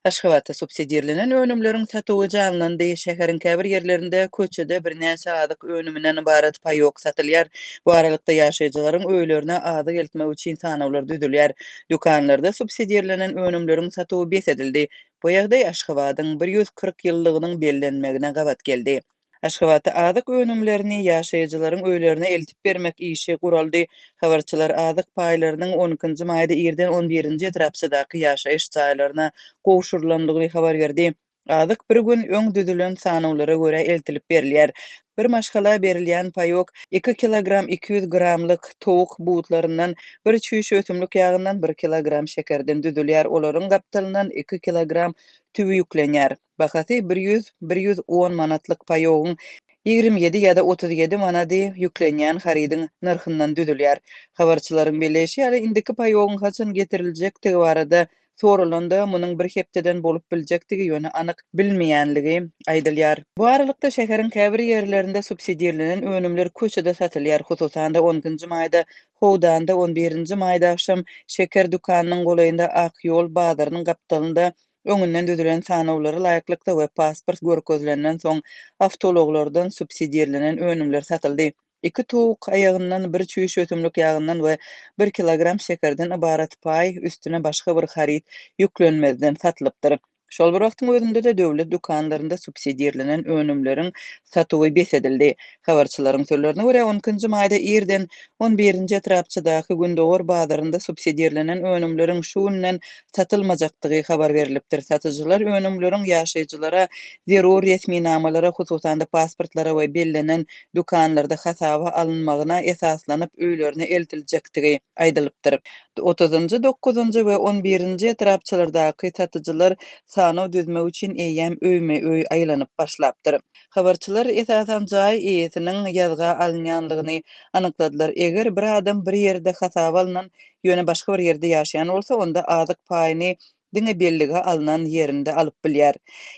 Aşgabatda subsidirlenen önümleriň satuwy janlandy. Şäheriň käbir ýerlerinde köçede birnäçe azyk önüminden ybarat paýok satylýar. Bu aralykda, ýaşaýjylaryň öýlerine azyk eltmek üçin sanawlar düzülýär. Dükanlarda subsidirlenen önümleriň satuwy bes edildi. Bu ýagdaý Aşgabadyň 140 ýyllygynyň bellenmegine gabat geldi. Aşgabatda azyk önümlerini ýaşaýjylaryň öýlerine eltip bermek işi guraldy. Habarçylar azyk paýlarynyň on ikinji maýda irden on birinji etrapçadaky ýaşaýyş jaýlaryna gowşurylandygyny habar berdi. Azyk bir gün öň düzülen sanawlara görä eltilip berilýär. Bir maşgala berilýän paýok iki kilogram 200 gramlyk towuk butlaryndan, bir çüýşe ösümlik ýagyndan, bir kilogram şekerden düzülýär. Olaryň gapdalyndan iki kilogram tüwi ýüklenýär. Bahasy 100, 110 manatlyk paýogyň 27 ýa-da 37 manady ýüklenýän harydyň nyrhyndan düzülýär. Habarçylaryň belleýşi ýaly, indiki paýogyň haçan getiriljekdigi barada soralanda, munuň bir hepdeden bolup biljekdigi, ýöne anyk bilinmeýänligi aýdylýar. Bu aralykda, şäheriň käbir ýerlerinde subsidirlenen önümler köçede satylýar. Hususan-da, on ikinji maýda Howdanda, on birinji maýda agşam Şeker dükanynyň golaýynda Ak ýol bazarynyň gapdalynda Öňünden düzülen sanawlara laýyklykda we pasport görkezilenden soň awtoulaglardan subsidirlenen önümler satyldy. Iki towuk aýagyndan, bir çüýşe ösümlik ýagyndan we bir kilogram şekerden ybarat paý üstüne başga bir haryt ýüklenmezden satylypdyr. Şol bir wagtyň özünde-de döwlet dükanlarynda subsidirlenen önümleriň satuwy bes edildi. Habarçylaryň sözlerine görä, on ikinji maýda irden on birinji etrapçadaky Gündogar bazarynda subsidirlenen önümleriň şu günden satylmajakdygy habar berlipdir. Satyjylar önümleriň ýaşaýjylara zerur resminamalara, hususan-da pasportlara we bellenen dükanlarda hasaba alynmagyna esaslanyp öýlerine eltiljekdigi aýdylypdyr. Otuzynjy, dokuzynjy we on birinji etrapçalardaky satyjylar sanaw düzmek üçin eýýäm öýme-öý aýlanyp başlapdyr. Habarçylar esasan jaý eýesiniň ýazga alynýandygyny anykladylar. Eger bir adam bir ýerde hasaba alnan, ýöne başga bir ýerde ýaşaýan bolsa, onda azyk paýyny diňe bellige alnan ýerinde alyp bilýär.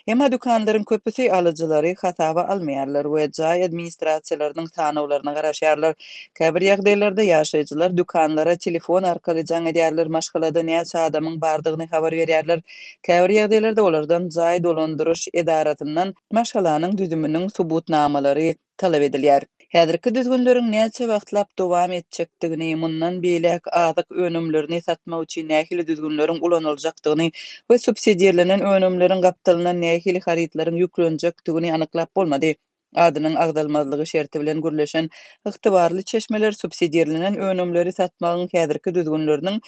Emma dükanlaryň köpüsi alyjylary hasaba almaýarlar we jaý administrasiýalarynyň sanawlaryna garaşýarlar. Käbir ýagdaýlarda ýaşaýjylar dükanlara telefon arkaly jaň edýärler, maşgalada näçe adamyň bardygyny habar berýärler. Käbir ýagdaýlarda olardan jaý dolandyryş edarasyndan maşgalanyň düzüminiň subutnamalary talap edilýär. Häzirki düzgünleriň näçe wagtlap dowam etjekdigini, mundan beýläk azyk önümlerini satmak üçin nähili düzgünleriň ulanyljakdygyny we subsidirlenen önümleriň gapdalyndan nähili harytlaryň ýüklenjekdigini anyklap bolmady. Adynyň agzalmazlygy şerti bilen gürleşen ygtybarly çeşmeler subsidirlenen önümleri satmagyň häzirki düzgünleriniň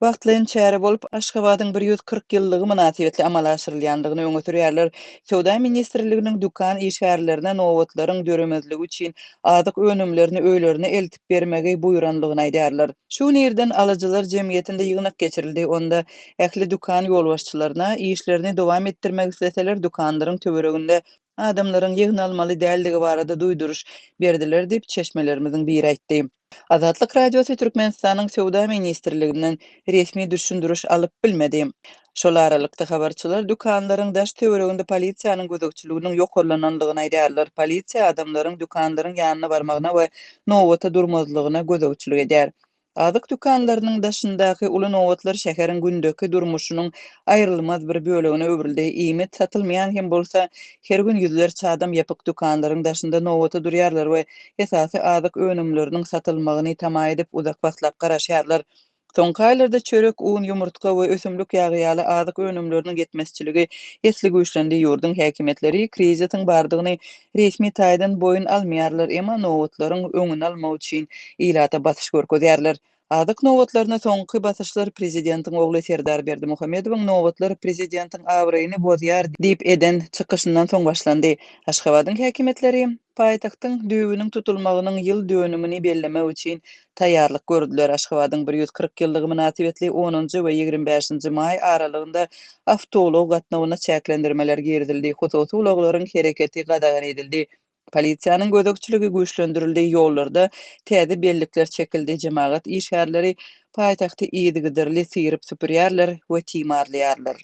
wagtlaýyn çäre bolup, Aşgabadyň 140 ýyllygy mynasybetli amala aşyrylýandygyny öňe sürýärler. Söwda ministrliginiň dükan işgärlerine nobatlaryň döremezligi üçin azyk önümlerini öýlerine eltip bermegi buýrandygyny aýdýarlar. Şu gün irden Alyjylar jemgyýetinde ýygnak geçirildi. Onda ähli dükan ýolbaşçylaryna işlerini dowam etdirmek isleseler dükanlaryň töwereginde adamlaryň ýygnalmaly däldigi barada duýduryş berdiler diýip, çeşmelerimiziň biri aýtdy. Azatlyk Radiosy Türkmenistanyň Söwda ministrliginden resmi düşündiriş alyp bilmedi. Şol aralykda, habarçylar dükanlaryň daş-töwereginde polisiýanyň gözegçiliginiň ýokarlanandygyny aýdýarlar. Polisiýa adamlaryň dükanlaryň ýanyna barmagyna we nobata durmazlygyna gözegçilik edýär. Azyk dükanlarynyň daşyndaky uly nobatlar şäheriň gündeki durmuşynyň aýrylmaz bir bölegine öwrüldi. Iýmit satylmaýan hem bolsa, her gün ýüzlerçe adam ýapyk dükanlaryň daşynda nobata durýarlar we esasy azyk önümleriniň satylmagyny tama edip, uzak wagtlap garaşýarlar. Soňky aýlarda çörek, un, ýumurtga we ösümlik ýagy ýaly azyk önümleriniň ýetmezçiligi esli güýçlendi. Ýurduň häkimiýetleri krizisiň bardygyny resmi taýdan boýun almaýarlar, emma nobatlaryň öňüni almak üçin ilata basyş görkezýärler. Azyk nobatlaryna soňky basyşlar prezidentiň ogly Serdar Berdimuhamedowyň nobatlar prezidentiň abraýyny bozýar diýip eden çykyşyndan soň başlandy. Aşgabadyň häkimiýetleri paýtagtyň düýbüniň tutulmagynyň ýyl dönümini bellemek üçin taýýarlyk gördüler. Aşgabadyň 140 ýyllygy mynasybetli onunjy we 25-nji maý aralygynda awtoulag gatnawyna çäklendirmeler girizildi, hususy ulaglaryň hereketi gadagan edildi. Polisiýanyň gözegçiligi güýçlendirildi, ýollarda täze bellikler çekildi, jemagat işgärleri paýtagty yzygiderli syryp-süpürýärler we timarlaýarlar.